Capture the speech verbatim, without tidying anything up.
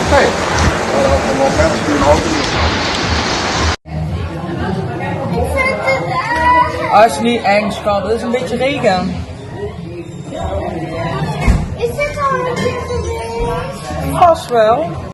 Hey. Oh, is neet eng, schat. 't Is ein bietje rege. Is dit al ein keer geweest? Vas waal.